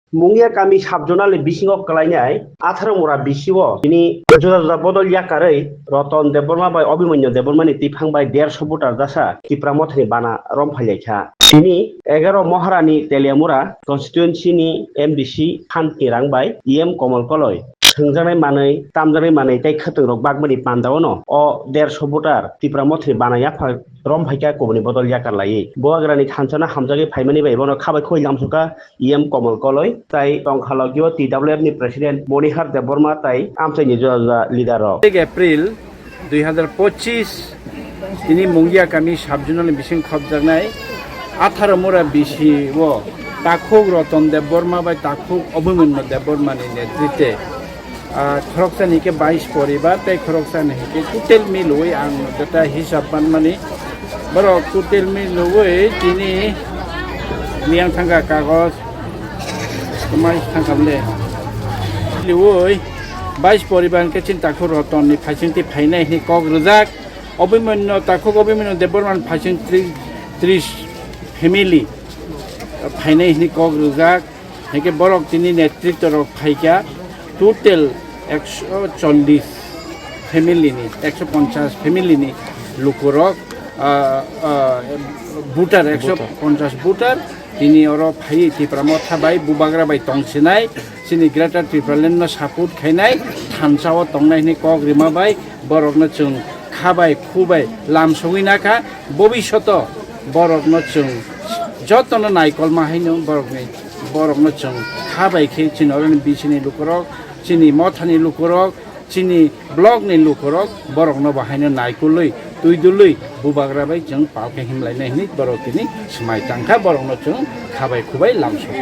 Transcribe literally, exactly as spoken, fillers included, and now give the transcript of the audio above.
Mungia kami sub-zonal ni bisingo kwlainai atharo mura bisio bini juda juda bodol yakarwi Roton Debbarma bai Abhimanyu Debbarma ni tiphang bai derso voter jasa Tipra Motha ni bana rom phailaikha. Tini egaro Maharani Teliamura constituency ni M D C Khan Tirang bai E M Komal Koloi thwngjaknai manwi, tamjaknai manwi tei khwtwng rok bakmani pandao no o derso voter Tipra Motha ni bana yapha rom phaikha kubuni bodol yakar laiwi. Bubagrani thansano hamjagwi phaimani bai bono khabai khoi lamsukha E M Komal Koloi, tai tongkha logio T W F ni President Monihar Debbarma tai amchaini juda juda leader rok. Ek April dui hazar pochis tini Mungia kami sub-zonal ni bising khopjaknai atharo mura bisio takhuk Roton Debbarma bai takhuk Abhimanyu Debbarma ni netrite, ah, khoroksa ni khe bais poribar tei khoroksa ni khe total milwi ang jeta hisab manmani borok total milwi tini miyang thangkha kagoj Kwmai thangkam le. Liwi bais poribar hwnkhe chini takhuk Roton ni phaisingtwi phainai hwnwi kok rwjak. Abhimanyu, takhuk Abhimanyu Debbarma ni phaising tri-, tris family phainai hwnwi kok rwjak. Hwnkhe borok tini netritwa rok phaikha total ekso chollish family ni, ekso ponchash family ni lukurok, ah, ah, voter, ekso ponchash voter. Tini oro phaiwi Tipra Motha bai Bubagra bai tongsinai, chini Greater Tipraland no support khainai, thansa o tongnai hwnwi kok rima bai borokno chwng kha bai khu bai lam sogwi nakha, bobishoto borokno chwng jotono naikolma haino borokni, borokno chwng kha bai khe chini oroni bisini lukurok, chini mothani lukurok, chini block ni lukurok borokno bo haino naikolwi, twi dulwi, Bubagra bai chwng pal khe himlainai hwnwi borok tini swmai tangkha, borokno chwng kha bai khu bai lamsok.